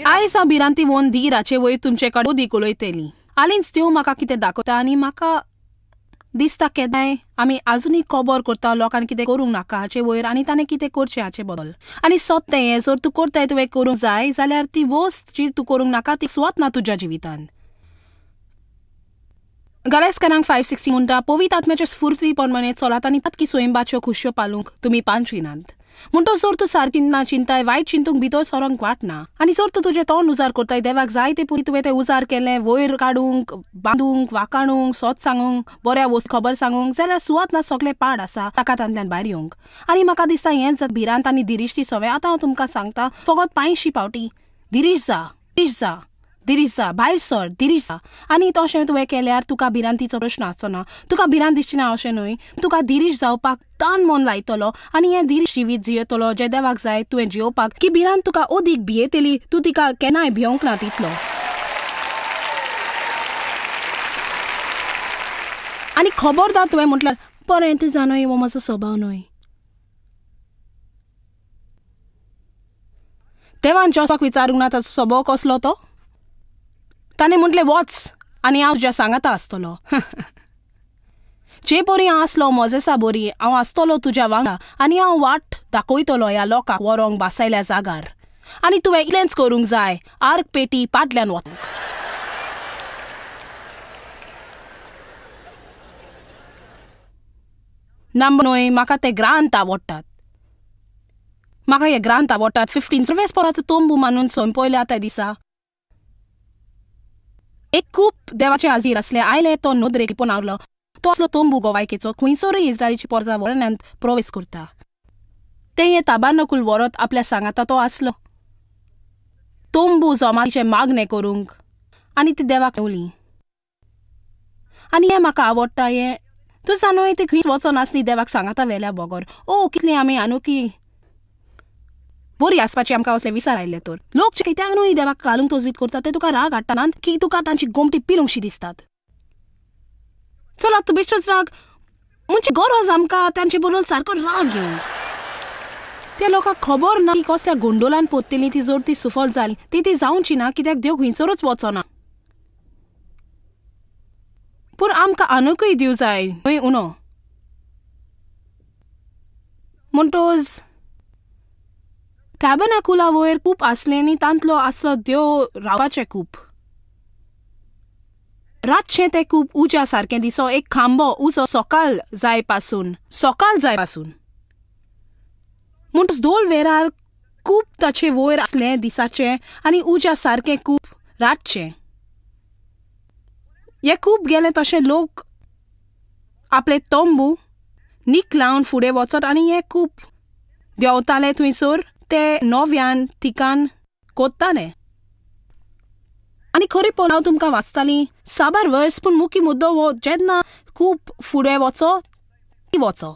आयज हांव भिरांती वोन धीराचे वयर तुमचे कडेन अदीक उलयतली. हालींच देव म्हाका कितें दाखयता आनी म्हाका दिसता केन्नाय आमी आजुनूय खबर करता लोकांनी कितें करूंक नाका हाचे वयर आनी ताणें कितें करचें हाचे बदल. आनी सत तें हें, जर तूं करताय तुवें करूंक जाय जाल्यार ती वस्त जी तूं करूंक नाका ती सुवात ना तुज्या जिवितांत. गलासकारांक 5:16 म्हणटा, पवित्र आत्म्याचे स्फूर्ती प्रमाणे चलात आनी पातकी स्वयंबाच्यो खुशयो पालूंक तुमी पांचविनात. म्हणटो जर तूं सारकी ना चिंताय वायट चिंतूंक भितर सरोंक वाट ना आनी जर तूं तुजें तोंड उजार करताय देवाक जाय ते पुरी तुवें तें उजार केलें वयर काडूंक, बांदूंक, वाकाणूंक, सोत सांगूंक, बऱ्या वस्त खबर सांगूंक जाल्यार सुवात ना, सगळें पाड आसा ताका तांतल्यान भायर येवंक. आनी म्हाका दिसता हेंच भिरांत आनी धिरिश्टी सवय. आतां हांव तुमकां सांगता फकत 85 फावटी धिरीश जा, धिरीश जा, धिरीश जा, भायर सर, धिरीश जा. आनी तशें तुवें केल्यार तुका भिरांतीचो प्रश्न आसचो ना. तुका भिरांत दिसची ना अशें न्हय, तुका धिरीश जावपाक तान मन लायतलो आनी हें धिरीश जिवीत जियेतलो जें देवाक जाय तुवें जियोवपाक, की भिरांत तुका अदीक भियेतली, तूं तिका केन्नाय भियोंक ना तितलो. आनी खबरदार तुवें म्हटल्यार बरें तें जाणय हो म्हजो स्वभाव न्हय. देवान जोसाक विचारूंक ना ताचो स्वभाव कसलो तो. ताणें म्हटलें वच आनी हांव तुज्या सांगाता आसतलो. जे बरी हांव आसलो मोजेसा बरी हांव आसतलो तुज्या वांगडा आनी हांव वाट दाखयतलो ह्या लोकांक व्हरोंक बासायल्या जागार. आनी तुवें इतलेंच करूंक जाय, आर्क पेटी पाटल्यान वचूंक. नंबर न्हय, म्हाका ते ग्रांत आवडटात. म्हाका हे ग्रांत आवडटात. 15 सर्वेस पोराचो तंबू मानून सोंपयल्या त्या दिसा एक खूब देवाचे हाजीर आसले. आयले तो नदरेक लिपोवन आवरलो. तो आसलो तंबू गोवायकेचो खंयसरूय इस्रायलीची पोरजा वरण्यांत प्रवेश करता. ते हे ताबानकूल व्हरत आपल्या सांगाता तो आसलो तंबू जमातीचें मागणें करूंक आनी ती देवाक मेवली. आनी हें म्हाका आवडटा. हें तूं जाणूय ती खंय वचोन आसली देवाक सांगाता वेल्या बगर. ओ कितली आमी आनुकी बरी आसपाची आमकां असले विचार आयले तर. लोक कित्याक न्हय देवाक घालूंक तजवीज करतात ते तुका राग हाडटा की तुका तांची गोमटी पिलूंकशी दिसतात. चला तूं बेश्टोच राग म्हणजे गरज आमकां तांचे बरोबर सारको राग येवंक. त्या लोकांक खबर ना की कसल्या गोंडोलान पोत्तेली ती जर ती सुफल जाली ती ती जावची ना कित्याक देव खंयसरूच वचना. पूण आमकां आनुकूय दिवं जाय न्हय उणो. म्हणटोच टॅबनाकुला वयर खूब आसलें आनी तांतलो आसलो देव रावपाचें खूब. रातचें तें खूब उज्या सारकें दिसो एक खांबो उजो सकाळ जाय पासून सकाळ जाय पासून. म्हणटच दोन वेरार खूब ताचे वयर आसलें दिसाचें आनी उज्या सारकें खूब रातचें. हें खूब गेलें तशें लोक आपले तंबू नीक लावन फुडें वचत आनी हें खूब देंवताले थंयसर ते नव्यान ठिकाण कोत्ताले. आनी खरी पळोवन हांव तुमकां वाचतालीं साबार वर्स, पूण मुख्य मुद्दो हो जेन्ना खूब फुडें वचो ती वचो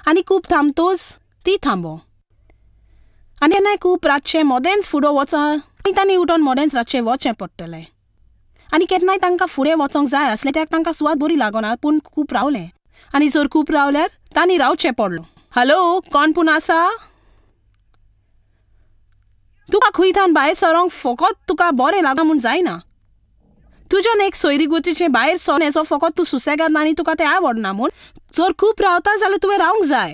आनी खूब थांबतोच ती थांबो. आनी केन्नाय खूब रातचें मदेंच फुडो वचो आनी तांणी उठोन मदेंच रातचें वचचें पडटलें. आनी केन्नाय तांकां फुडें वचोंक जाय आसलें त्या तांकां सुवात बरी लागना पूण खूब रावलें. आनी जर खूब रावल्यार तांणी रावचें पडलो. हॅलो कोण पूण आसा? तुका खंयथान भायर सरोंक फकत तुका बरें लागना म्हूण जायना. तुज्यान एक सोयरीगुतीचें भायर सर हेचो फकत तूं सुसेगाद ना आनी तुका तें आवडना म्हूण. जर खूब रावता जाल्यार तुवें रावंक जाय.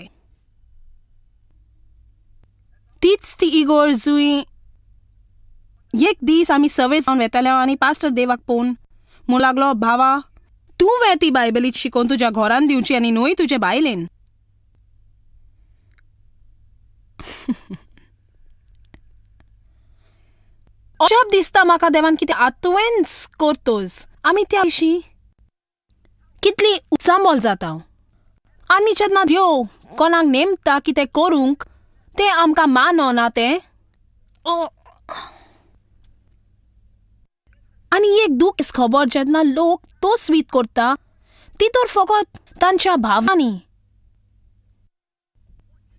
तीच ती इगोर्जूय. एक दीस आमी सवे जावन वेताले आनी पास्टर देवाक पळोवन म्हूण लागलो, भावा तुवें ती बायबलीत शिकोवन तुज्या घरान दिवची आनी न्हय तुजे बायलेन. अजाप दिसता म्हाका देवान कितें आतवेंच करतोच. आमी त्या विशीं कितली उचांबळ जाता. आनी जेन्ना देव कोणाक नेमता कितें करूंक तें आमकां मानना तें. आनी एक दूख खबर जेन्ना लोक तोस्वीत करता ती तर फकत तांच्या भावांनी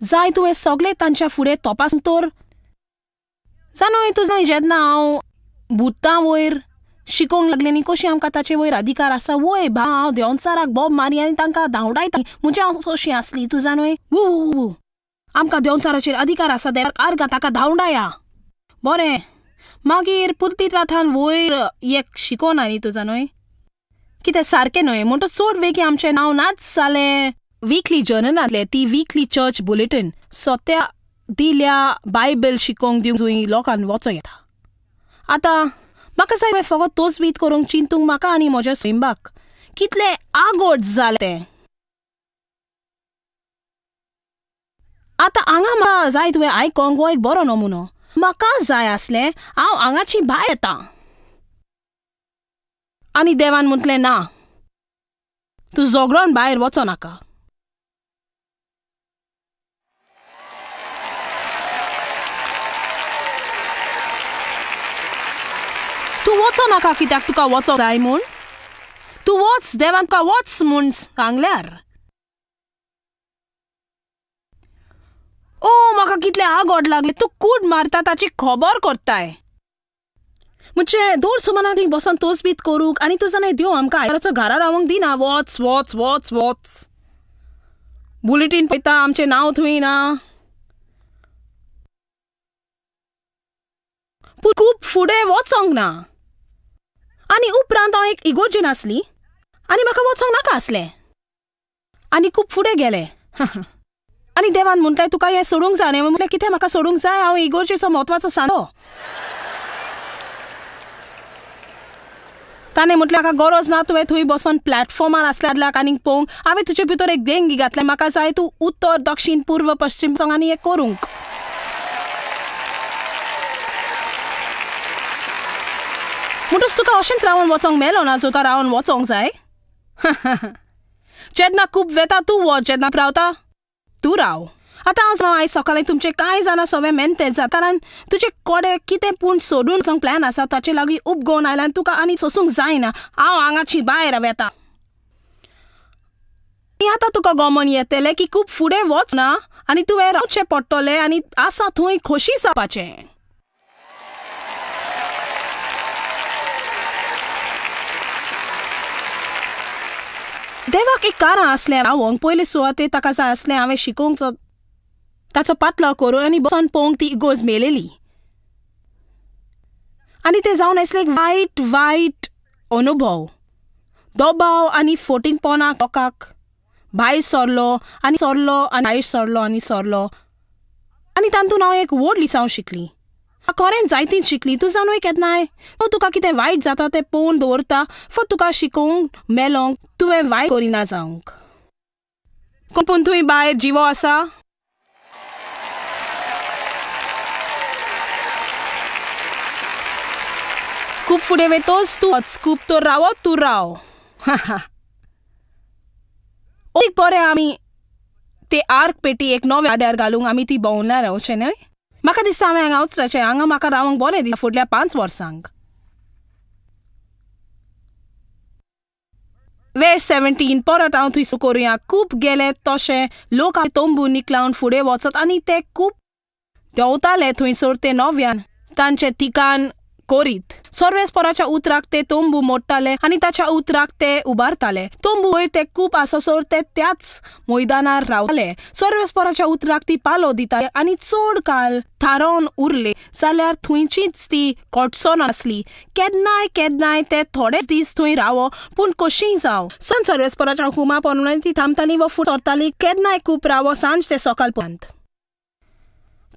जाय. तुवें सगळें तांच्या फुडें तपास तर जाणूय तूं जाय. जेन्ना हांव भुतां वयर शिकोवंक लागलें न्ही कशी आमकां ताचे वयर अधिकार आसा. वय भा हांव देंवचाराक बोब मारी आनी तांकां धांवडायता. म्हणजे हांव कशी आसली तूं जाणूय. वू वू वू आमकां देंवचाराचेर अधिकार आसा, देवाक आर्गां ताका धांवडाया. बरें मागीर पुलपित्राथान वयर एक शिकोना न्ही तुजा न्हय कितें सारकें न्हय म्हणटच चड वेगीं आमचें नांव नाच जालें विकली जर्नलांतलें ती विकली चर्च बुलेटीन सोत्या दिल्या बायबल शिकोवंक दिवंक जुंय लोकांक वचों येता. आतां म्हाका जाय फकत तोच बीत करूंक चिंतूंक म्हाका आनी म्हज्या सैंबाक कितलें आगोट जालें तें. आतां हांगा म्हाका जाय तुवें आयकोंक हो एक बरो नमुनो. म्हाका जाय आसलें हांव हांगाची भायर येता. आनी देवान म्हटलें ना, तूं झगडोन भायर वचो नाका. तूं वचो नाका कित्याक तुका वचो जाय म्हूण. तूं वच, देवान तुका वच म्हूण सांगल्यार. ओ म्हाका कितलें आगोड लागलें. तूं कूड मारता ताची खबर करताय. म्हणजे दोर सुमानाक थंय बसोन तोसबीत करूंक आनी तूं जाणां देव आमकां आयताराचो घरा रावंक दिना. वच वच वच वच. बुलेटीन पळयता आमचें नांव थंय ना. पूण खूब फुडें वचोंक ना. आनी उपरांत हांव एक इगोर्जेन आसली आनी म्हाका वचोंक नाका आसलें आनी खूब फुडें गेलें. आनी देवान म्हटलें तुका हें सोडूंक जाय. आनी म्हटलें कितें म्हाका सोडूंक जाय? हांव इगोर्जेचो म्हत्वाचो सांदो. ताणें म्हटलें म्हाका गरज ना तुवें थंय बसोन प्लॅटफॉर्मार आसल्यार आनीक पळोवंक. हांवें तुजे भितर एक देंगी घातलें. म्हाका जाय तूं उत्तर दक्षीण पूर्व पश्चीम आनी हें करूंक. म्हणटच तुका अशेंच रावन वचोंक मेलो ना तुका रावन वचोंक जाय. जेन्ना खूब वेता तूं वच, जेन्ना रावता तूं राव. आतां हांव आयज सकाळीं तुमचें कांय जाणां सगळें मेहनतें जाता कारण तुजे कोडे कितें पूण सोडून वचोंक प्लॅन आसा ताचे लागीं उपगोवन आयल्यार तुका आनी सोसूंक जायना. हांव हांगाची भायर वेता. आनी आतां तुका गोमन येतलें की खूब फुडें वच ना आनी तुवें रावचें पडटलें आनी आसा थंय खोशी जावपाचें. देवाक एक कारण आसलें रावोंक. पयले सुवातेर ताका जाय आसलें हांवें शिकोवंक ताचो पातलाव करूं आनी बसोन पळोवंक ती इगोर्ज मेलेली. आनी तें जावन आसलें एक वायट वायट अनुभव. दबाव आनी फोटिंगपणां लोकांक भायर सरलो आनी सरलो आनी भायर सरलो आनी सरलो आनी तातूंत हांव एक व्हड लिसांव शिकली. खरेंच जायतीच शिकली. तूं जाणूय केन्नाय तो तुका कितें वायट जाता तें पळोवन दवरता फक्त तुका शिकोवंक मेलोंक तुवें वायट करिना जावंक. पूण थंय भायर जिवो आसा. खूब फुडें वेतोच तूं वच, खूब तर रावत तूं राव. एक बरें आमी ते आर्क पेटी एक नव्या आड्यार घालूंक आमी ती भोंवल्यार अशें न्हय. म्हाका दिसता हांवें हांगा वचपाचें. हांगा म्हाका रावंक बरें दिसता फुडल्या 5 वर्सांक. वेळ 17 परत हांव थंय करुया. खूब गेले तशें लोक तंबू निकलावन फुडें वचत आनी ते खूब देंवताले थंयसर ते नव्यान तांचें ठिकाण करीत. सर्वेस्पराच्या उतराक ते तंबू मोडटाले आनी ताच्या उतराक ते उबारताले. तंबू वयर ते खूब आसोसर ते त्याच मैदानार रावताले. सर्वेस्पराच्या उतराक ती पालो दिताले आनी चड काळ थारोवन उरले जाल्यार थंयचीच ती कोटसोन आसली. केन्नाय केन्नाय ते थोडे दीस थंय रावो पूण कशीय जावं सन सर्वेस्पराच्या हुमा प्रमाणे ती थांबताली व फुडें सरताली. केन्नाय खूब रावो सांज ते सकाळ पर्यंत.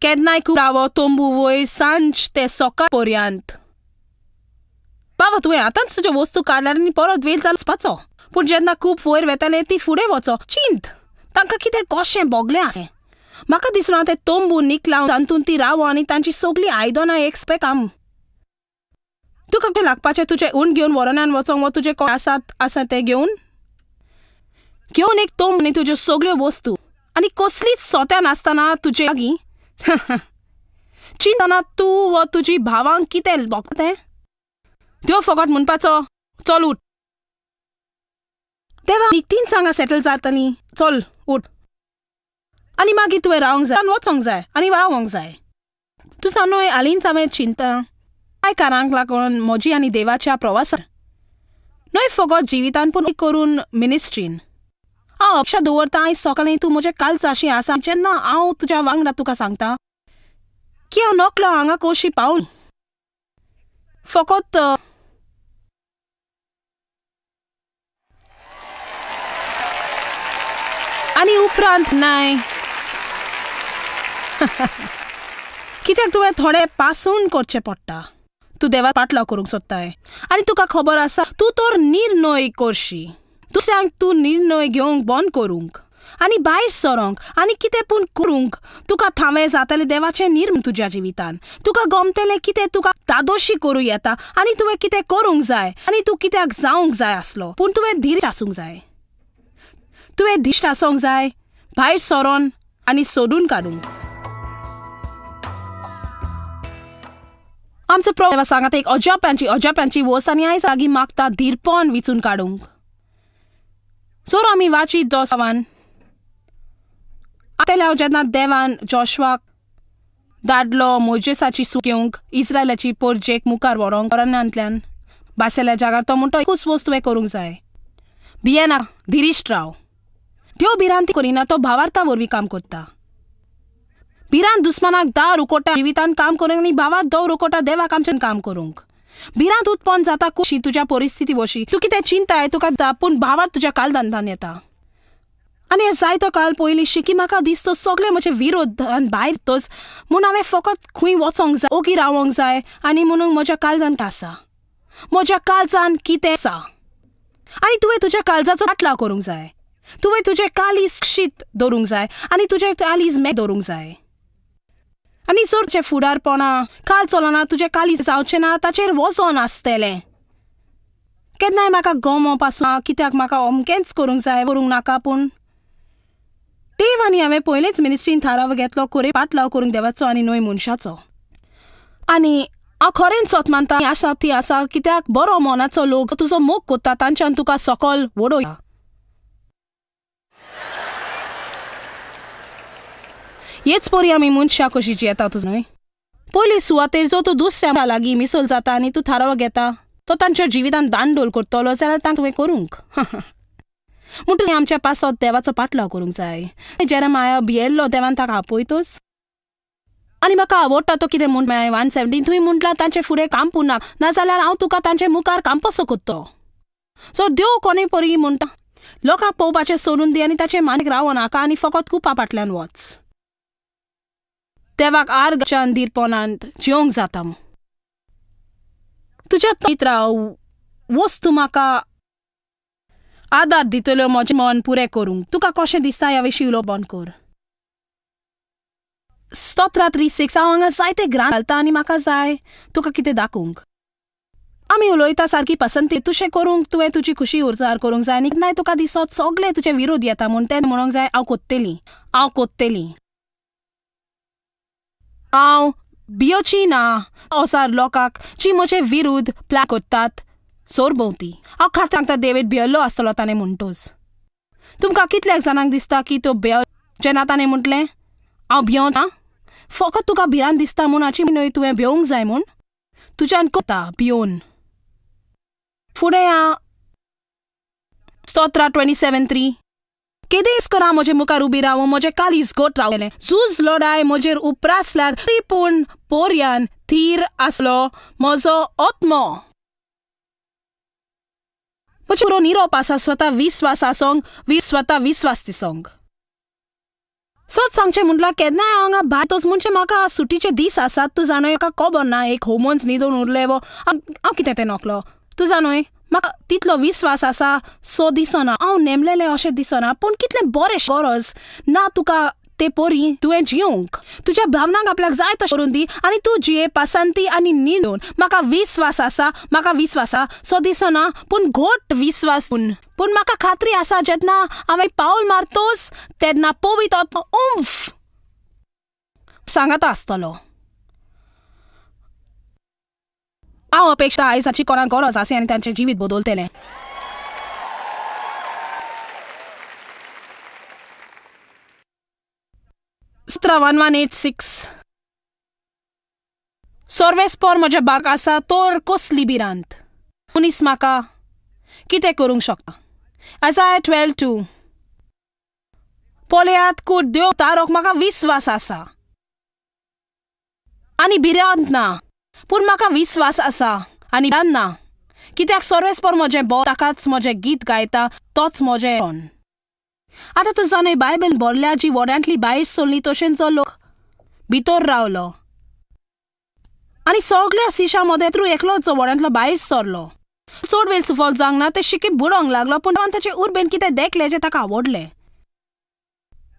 केन्नाय खूब रावो तंबू वयर सांज ते सकाळ पर्यंत. बाबा तुवें आतांच तुज्यो वस्तू काडल्यार आनी परत वेळ जालो वचपाचो. पूण जेन्ना खूब वयर वेताले ती फुडें वचो. चिंत तांकां कितें कशें भोगलें आसलें. म्हाका दिसना ते तंबू निकलावन तातूंत ती रावो आनी तांची सगळीं आयदनां एक काम. तुका कितें लागपाचें तुजें ऊन घेवन व्हरोनान वचोंक वा तुजें कोण आसात आसा तें घेवन घेवन एक तंबू आनी तुज्यो सगळ्यो वस्तू आनी कसलीच सोत्या नासतना तुजे लागीं. चिंतना तूं वा तुजी भावांक कितें भोगता तें. देव फकत म्हणपाचो चल उठ. देवा निकतींच हांगा सेटल जातली. चल उठ. आनी मागीर तुवें रावंक जाय आनी वचोंक जाय आनी रावोंक जाय. तूं न्हय हालींच हांवें चिंता कांय कारणांक लागून म्हजी आनी देवाच्या प्रवासार न्हय फकत जिवितान पूण करून मिनिस्ट्रीन हांव अपेक्षा दवरता आयज सकाळीं तूं म्हजें कालच अशें आसा जेन्ना हांव तुज्या वांगडा तुका सांगता की हांव नकलो हांगा कशी पावली. फकत आनी उपरांत नाय. कित्याक तुवें थोडें पासून करचें पडटा. तूं देवा पाटलाव करूंक सोदताय आनी तुका खबर आसा तूं तर निर्णय करशी, दुसऱ्यांक तूं निर्णय घेवंक बंद करूंक आनी भायर सरोंक आनी कितें पूण करूंक तुका थावें जातलें देवाचें निर्म तुज्या जिवितान. तुका गमतलें कितें तुका दादोशी करूं येता आनी तुवें कितें करूंक जाय आनी तूं कित्याक जावंक जाय आसलो, पूण तुवें धीर आसूंक जाय. तुवें दिश्ट आसूंक जाय भायर सरोन आनी सोदून काडूंक. आमचो प्रभू सांगात एक अजाप्यांची अजाप्यांची वस्त आनी आयज लागीं मागता धीरपण विचून काडूंक. जर आमी वाचीत दोसावान आतां जेन्ना देवान जोशवाक दादलो मोजेसाची सूख घेवंक इस्रायलाची पोरजेक मुखार व्हरोंक अरण्यांतल्यान बासेल्या जागार तो म्हणटो एकूच वस्त तुवें करूंक जाय, भियेना, धिरिश्ट राव. त्यो भिरांती करिना, तो भावार्था वरवीं काम करता. भिरांत दुस्मानाक दार उकोटा जिवितान काम करूंक आनी भावार्थ दवर उकोटा देवाक आमच्यान काम करूंक. भिरांत उत्पन्न जाता कुशी तुज्या परिस्थिती वशी, तूं कितें चिंताय तुका, पूण भावार्थ तुज्या कालदांतान येता. आनी जायतो काल पयलीं शिकी म्हाका दिसतो सगळे म्हजे विरोध भायर तोच म्हूण हांवें फकत खंय वचोंक जाय, ओगी रावोंक जाय आनी म्हणून म्हज्या काळजांत आसा, म्हज्या काळजान कितें आसा. आनी तुवें तुज्या काळजाचो पाटलाव करूंक जाय, तुवें तुजें काळीज शीत दवरूंक जाय आनी तुजें काळीज मेक दवरूंक जाय. आनी जर तुजें फुडारपणा काल चलना, तुजें काळीज जावचें ना, ताचेर वजन आसतलें. केन्नाय म्हाका गमो पासून कित्याक म्हाका अमकेंच करूंक जाय, करूंक नाका, पूण देव आनी हांवें पयलेंच मिनिस्ट्रीन थाराव घेतलो खरें पाटलाव करूंक देवाचो आनी न्हय मनशाचो. आनी हांव खरेंच सत मानता आसा ती आसा, कित्याक बरो मनाचो लोक तुजो मोग कोत्ता, तांच्यान तुका सकल वडोवया. हेच परी आमी मनशां कशी जियेता तुज न्हय. पयली सुवातेर जो तूं दुसऱ्या लागीं मिसल जाता आनी तूं थाराव घेता तो तांच्या जिवितान दांडोल करतलो जाल्यार तांकां तुवें करूंक. म्हूण तुवें आमच्या पासत देवाचो पाटलाव करूंक जाय. जेरमाया भियेल्लो देवान ताका आपयतोच. आनी म्हाका आवडटा तो कितें म्हूण 117 थंय म्हटलां तांचे फुडें कांपूं नाका, नाजाल्यार हांव तुका तांचे मुखार कांपसो कोत्तो. सो देव कोणूय परी म्हणटा लोकांक पळोवपाचें सोडून दी आनी ताचे मानेक रावो नाका आनी फकत कुपा फाटल्यान वच. देवाक आर्गाच्यान धीरपणांत जिवंक जाता. तुज्या मित्रा वस्तू म्हाका आदार दितल्यो म्हजें मन पुरें करूंक. तुका कशें दिसता ह्या विशीं उलोवप बंद कर. 17:36 हांव हांगा जायते ग्रांत घालता आनी म्हाका जाय तुका कितें दाखोवंक. आमी उलयता सारकी पसंती तुशें करूंक तुवें तुजी खुशी उर्जार करूंक जाय आनी नाय तुका दिसत सगळे तुजे विरोध येता म्हूण तें म्हणूंक जाय हांव कोत्तेली, हांव कोत्तेली, हांव भियोची ना असार लोकांक जी म्हजे विरुद्ध प्लॅन कोत्तात सोरभोंवती. हांव खास सांगता डेवीड भियेल्लो आसतलो ताणें म्हणटोच. तुमकां कितल्या जाणांक दिसता की तो भियो जेन्ना ताणें म्हटलें हांव भियोना, फकत तुका भिरांत दिसता म्हूण हाची न्हय तुवें भियोंक जाय म्हूण तुज्यान कोता भियोन. फुडें हांव 27:3 केदेंच करा म्हजे मुखार उबी रावूं, म्हजें काळीज घट रावलें, झूज लडाय म्हजेर उप्रासल्यार तरी पूण पोरयान थीर आसलो म्हजो आत्मो. म्हजे पुरो निरोप आसा स्वता विस्वास आसोंक, स्वता विस्वास दिसोंक. सत सांगचें म्हटल्यार केन्नाय हांव हांगा भायर तोच म्हणजे म्हाका सुटीचे दीस आसात, तूं जाणूय म्हाका खबर ना एक होमोन्स न्हिदून उरलें वो हांव कितें तें नकलो, तूं जाणूय म्हाका तितलो विस्वास आसा सो दिसना, हांव नेमलेलें अशें दिसना, पूण कितलें बरें गरज ना तुका ते परी तुवें जिवंक. तुज्या भावनांक आपल्याक जाय तशें करून दी आनी तूं जिये पसंती आनी न्हिदून. म्हाका विस्वास आसा, म्हाका विस्वास आसा सो दिसना, पूण घट विस्वास, पूण म्हाका खात्री आसा जेन्ना हांवें पावल मारतोच तेन्ना पवित्र उम्फ सांगाता आसतलो. हांव अपेक्षा आयज हाची कोणाक गरज आसा आनी तांचें जिवीत बदलतलें. सतरा 1186 सर्वेस्पोर म्हज्या बाग आसा तर कसली भिरांत, मनीस म्हाका कितें करूंक शकता. आयजाया 12:2 पळयात कूट देव तारोक म्हाका विस्वास आसा आनी भिरांत ना. पूण म्हाका विस्वास आसा आनी ना कित्याक सर्वेस्पर म्हजें बो ताकाच म्हजें गीत गायता तोच म्हजें कोण. आतां तूं जाणय बायबल भरल्या जी व्हड्यांतली भायर सरली तशेंच जो लोक भितर रावलो आनी सगळ्या सिशां मदें तूं एकलोच जो व्हड्यांतलो भायर सरलो. चड वेळ सुफल जावंक ना ते शिकीप बुडोंक लागलो पूण ताचे उर्बेन कितें देखलें जें ताका आवडलें.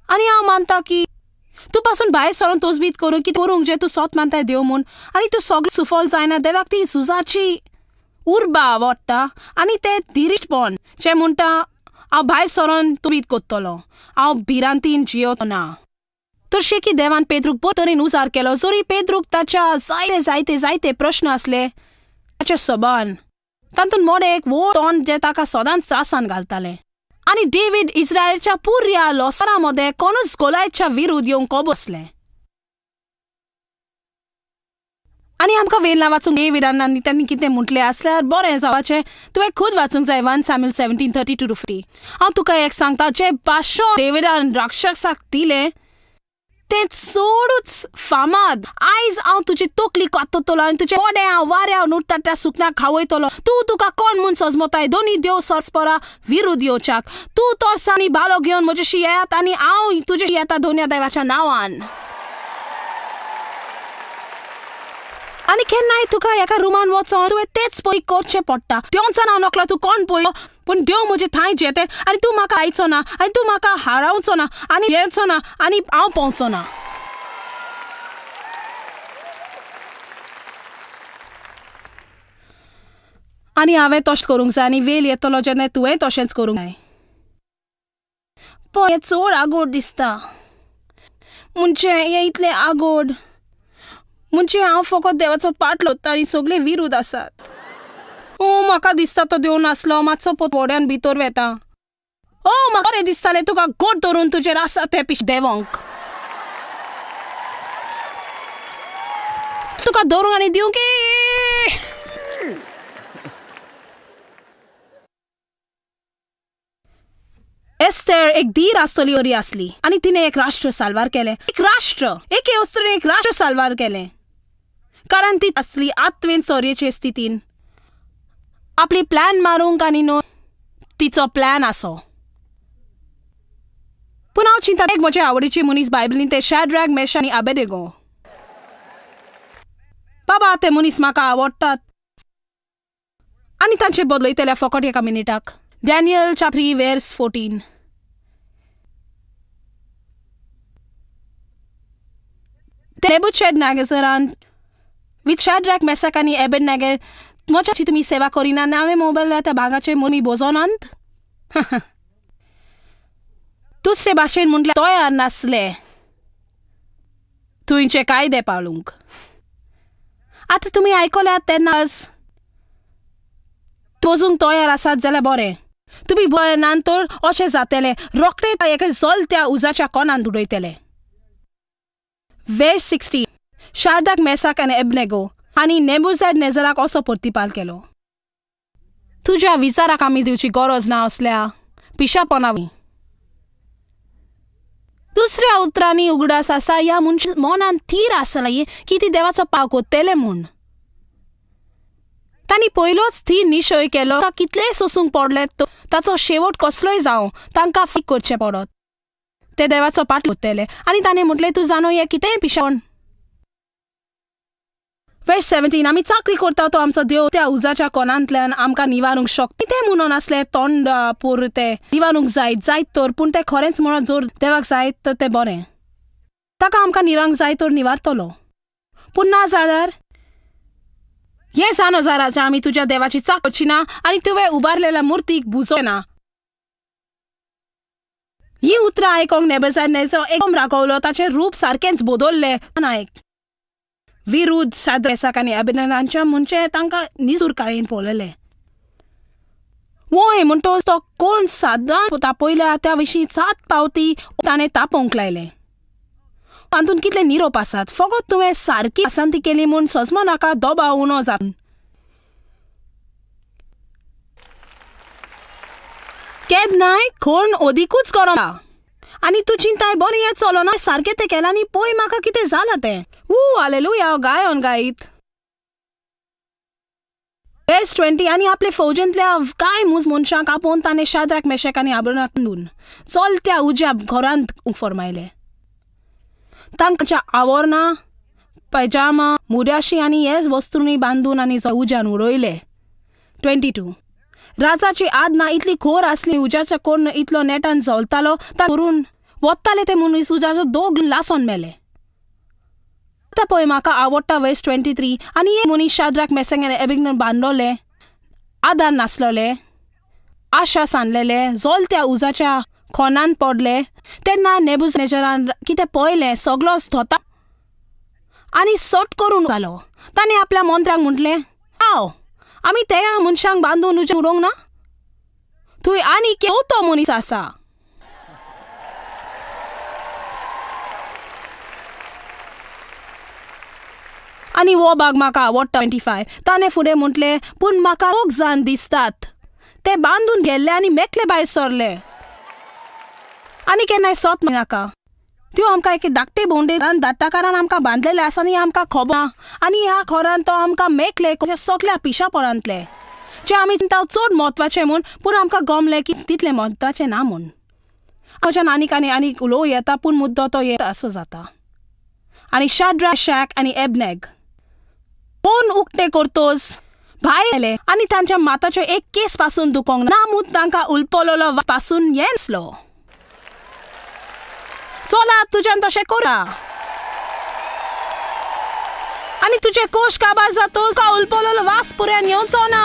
आनी हांव मानता की तूं पासून भायर सरोन तोजबीत करूंक कितें करूंक जें तूं सोत मानताय देव म्हूण आनी तूं सगळें सुफल जायना देवाक ती झुजाची उर्बा आवडटा आनी तें धिरीपण जें म्हणटा हांव भायर सरोन तोबीत करतलो हांव भिरांतीन जियोतो ना. तर शेकी देवान पेद्रूक बरे तरेन उजार केलो जरी पेद्रूक ताच्या जायते जायते जायते प्रश्न आसले ताच्या सबान तातूंत मोडे एक व्हड तोंड जें ताका सदांच त्रासान घालतालें. आनी डेवीड इस्रायलच्या पुर्या लोसरा मदें कोणूच गोलायच्या विरुद्ध येवंक खबर आसलें. आनी आमकां वेळ ना वाचूंक डेविडान आनी तांणी कितें म्हटलें आसल्यार बरें जावपाचें तुवें खूद वाचूंक जाय 1 Samuel 17:32-50. हांव तुका एक सांगता जें भाशण डेविडान राक्षसाक दिलें तें चडूच फामाद. आयज हांव तुजी तकली काततलो आनी तुजें मोडें हांव वाऱ्यार नुडटा त्या सुकण्याक खावयतलो. तूं तुका कोण म्हूण सजमताय दोनी देव सरस्परा विरुद्ध येवच्याक. तूं तोर्स आनी भालो घेवन म्हजेशी येयात आनी हांव तुजेशी येता दोनया देवाच्या नांवान. आनी केन्नाय तुका एका रुमान वचोन तुवें तेच पळय करचें पडटा. देंवचार हांव नकलो तूं कोण पळय पूण देव म्हजे थंय जेते आनी तूं म्हाका आयचो ना आनी तूं म्हाका हारावचो ना आनी येवचो ना आनी हांव पोवचो ना. आनी हांवें तशें करूंक जाय आनी वेळ येतलो जेन्ना तुवें तशेंच करूंक जाय. पळय हें चड आगोड दिसता म्हणजे हें इतलें आगोड म्हणजे हांव फकत देवाचो पाट लोत्ता आनी सगळे विरुद्ध आसात. ओ म्हाका दिसता तो देव नासलो मातसो पोत व्हड्यान भितर वेता. ओ म्हाका बरें दिसतालें तुका गोड धरून तुजेर आसा तें पिश देवोंक तुका धरूंक आनी दिवंक. एस्तेर एक धीर आसतली वरी आसली आनी तिणें एक राष्ट्र साल्वार केलें. एक राष्ट्र एके वस्तून एक राष्ट्र साल्वार केलें कारण ती आसली आत्वेन चोरयेचे स्थितीन आपली प्लॅन मारूंक आनी न्हय तिचो प्लॅन आसो. पूण हांव चिंता एक म्हजे आवडीची मनीस बायबलीन ते शॅड्रॅक मेशा आनी आबेदेगो. बाबा ते मनीस म्हाका आवडटात आनी तांचे बदलयतले फकत एका मिनिटाक. Daniel chapter 3 verse 14. नेबुकदनेझरान with Shadrach मेसाक आनी एबेडनेगो म्हज्याची तुमी सेवा करिना नांवें मोबायला त्या भागाचे मुमी बोजोनांत. दुसरे भाशेन म्हटल्यार तयार नासले तुंयचे कायदे पाळूंक. आतां तुमी आयकल्यात तेन्ना पोजूंक तयार आसात जाल्यार बरें तुमी बरें ना तर अशें जातलें रोखडें एका जलत्या उजाच्या कोणान उडयतले. वेर्स 16 शारदाक मेसाक आनी एबनेगो आनी नेबुकदनेझराक असो प्रतिपाल केलो तुज्या विचाराक आमी दिवची गरज ना असल्या पिशापणावी. दुसऱ्या उतरांनी उगडास आसा ह्या मनशा मनान थीर आसला की ती देवाचो पाव कोत्तले म्हूण. तांणी पयलोच थीर निश्चय केलो कितलेय सोसूंक पडले ताचो शेवट कसलोय जावं तांकां फारीक करचें पडत ते देवाचो पाट कोत्तले. आनी ताणें म्हटलें तूं जाणो हें कितेंय पिशावण. वेर्स 17 आमी चाकरी करता तो आमचो देव त्या उजाच्या कोणांतल्यान आमकां निवारूंक शकता. कितें म्हणून आसलें तोंड पुरतें निवारूंक जायत जायत तर पूण तें खरेंच म्हणत जर देवाक जायत तर तें बरें ताका आमकां निरांक जाय तर निवारतलो पूण ना जाल्यार हें जाणो जा राजा आमी तुज्या देवाची चाक करची ना आनी तुवें उबारलेल्या मुर्तीक बुजो ना. ही उतरां आयकोंक नेबुकदनेझर एकदम रागवलो ताचें रूप सारकेंच बदल्लें. नायक विरुद्ध शाद्रक मेसाक आनी अबेदनगोच्या म्हणजे तांकां निजूरकायेन पळयलें. वय म्हणटच तो कोण सादां तापयल्या त्या विशीं 7 पावती ताणें तापोवंक लायलें. तातूंत कितले निरोप आसात फकत तुवें सारकी पसंती केली म्हूण सजमो नाका दबाव उणो जाता. केन्नाय कोण अदिकूच गरम आनी तूं चिंताय बरें हें चलना सारकें तें केलां न्ही पळय म्हाका कितें जालां तें. ऊ हालेलुया गायन गायत. वेर्स 20 आनी आपले फौजेंतल्या कांय मनशांक आपोवन ताणें शाद्राक, मेशक आनी अबेदनगोक चलत्या उज्या घरांत फर्मायले. तांच्या आवरणां, पैजामा, मुऱ्याशी आनी हेर वस्तूंनी बांदून आनी उज्यान उडयले. 22 राजाची आदना इतली खोर आसली, उज्याचो कोण इतलो नेटान जलतालो, ता करून वताले ते मनीस उज्याचो दोग लासोन मेले. आतां पळय म्हाका आवडटा वेर्स 23 आनी एक मनीस शाद्राक, मेशक आनी अबेदनगोक बांदलोले, आदार नासलोले, आशा सांडलेले, जलत्या उजाच्या खोनान पडले. तेन्ना नेबुकदनेझरान कितें पळयलें, सगलो थोता आनी सट करून जालो. ताणें आपल्या मंत्र्यांक म्हटलें, हांव आमी त्या मनशांक बांदून उज्यान उडोवंक ना? थंय आनी चवथो मनीस आसा. आनी हो भाग म्हाका आवडटा. 25 ताणें फुडें म्हटलें, पूण म्हाका दोग जाण दिसतात, ते बांदून गेल्ले आनी मेकले भायर सरले. आनी केन्नाय सोत नाका. त्यो आमकां एके धाकटे भोंवडे धाडटाकारान आमकां बांदलेले आसा आनी आमकां खबर ना. आनी ह्या खोरान तो आमकां मेकले सगल्या पिशापरांतले, जे आमी चिंता चड म्हत्वाचें म्हूण, पूण आमकां गमलें की तितलें म्हत्वाचें ना म्हूण. म्हज्यान आनीक आनी आनीक उलोवं येता, पूण मुद्दो तो असो जाता. आनी शाद्राक, मेशक आनी अबेदनगो फोन उक्ते करतोच भायर आयले आनी तांच्या माथाचो एक केस पासून दुखोंक ना म्हूण तांकां उलपलोलो पासून येनासलो. चला तुज्यान तशें करा आनी तुजे कोश काबार जातो, तुका उलपलोलो वास पुऱ्यान येवचो ना.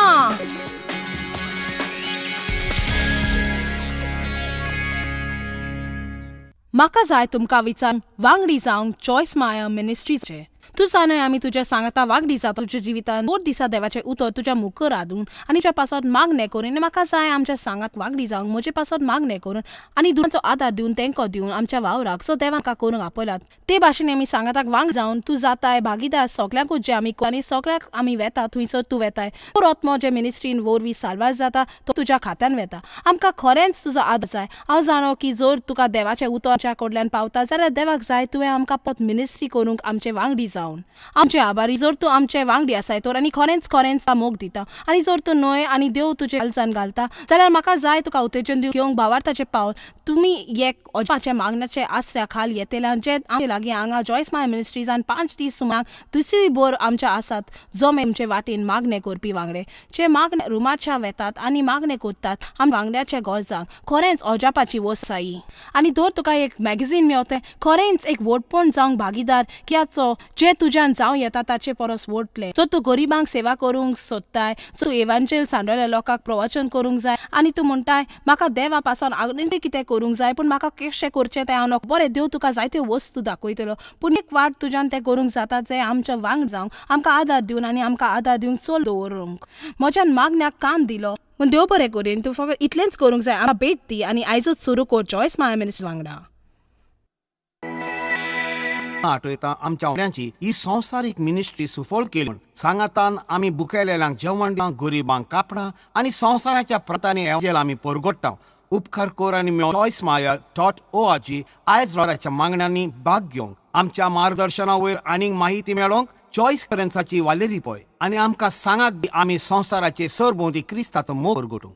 म्हाका जाय तुमकां विचार वांगडी जावंक चॉयस माया मिनिस्ट्रीचे. तूं जाणाय आमी तुज्या सांगाता वांगडी जाता तुज्या जिवितान दोन दिसा देवाचें उतर तुज्या मुखार हाडून आनी तुज्या पासत मागणें करून. आनी म्हाका जाय आमच्या सांगात वांगडी जावंक, म्हजे पासत मागणें करून आनी दुसऱ्यांचो आदार दिवन, तेंको दिवन आमच्या वावराक सो देवान आमकां करूंक आपयलात ते भाशेन आमी सांगाताक वांगडी जावन तूं जाताय भागीदार सगल्यांकूच जे आमी आनी सगळ्याक आमी वेता थंयसर तूं वेताय. तो आत्मो जे मिनिस्ट्रीन वरवीं साल्वार जाता तो तुज्या खात्यान वेता. आमकां खरेंच तुजो आदार जाय. हांव जाणो की जर तुका देवाचें उतर आमच्या कडल्यान पावता जाल्यार देवाक जाय तुवें आमकां परत मिनिस्ट्री करूंक आमचे वांगडी जावन. आमचे आभारी जर तूं आमचे वांगडी आसाय तर आनी खरेंच खरेंच मोग दिता. आनी जर तूं न्हय आनी देव तुजे काळजान घालता जाल्यार म्हाका जाय तुका उत्तेजन दिवंक घेवंक भावार्थाचें पावल. तुमी एक अजापाच्या मागण्याचे आसऱ्या खाल येतले जे आमचे लागीं हांगा जॉयस माय मिनिस्ट्रीजान 5 दीस सुमार दुसरी बोर आमच्या आसात जो आमचे वाटेन मागणें करपी वांगडे जे मागणे रुमाच्या वेतात आनी मागणें करतात आम वांगड्याच्या गरजांक. खरेंच अजापाची वस्त आसा ही. आनी दर तुका एक मॅगझीन मेवतें, खरेंच एक व्हडपण जावंक भागीदार कित्याचो जे तुज्यान जावं येता ताचे परस व्हडलें. सो तूं गरिबांक सेवा करूंक सोदताय, सो तूं एवांजेल सांडलेल्या लोकांक प्रवचन करूंक जाय आनी तूं म्हणटाय म्हाका देवा पासून आनीक कितें करूंक जाय, पूण म्हाका कशें करचें तें हांव नको. बरें, देव तुका जायत्यो वस्तू दाखयतलो, पूण एक वाट तुज्यान तें करूंक जाता जें आमच्या वांगड जावंक आमकां आदार दिवन आनी आमकां आदार दिवंक चल दवरूंक. म्हज्यान मागण्याक कान दिलो पूण देव बरें करीन. तूं फकत इतलेंच करूंक जाय, आमकां भेट दी आनी आयजूच सुरू कर जॉयस माय मिनिस्ट्री वांगडा. आठयता आमच्या वांगड्यांची ही संवसारीक मिनिस्ट्री सुफळ केली म्हूण सांगातान आमी बुकेलेल्यांक जेवण, गरिबांक कापडां आनी संवसाराच्या प्रांतांनी एवांजेल आमी परगट्टा. उपकार कर आनी चॉयस माया .org आयज रोराच्या मागण्यांनी भाग घेवंक, आमच्या मार्गदर्शना वयर आनीक माहिती मेळोवंक चॉयस करेन्साची वालेरी पळय आनी आमकां सांगात आमी संवसाराचे सरभोंवती क्रिस्ताचो मोग परगटूंक.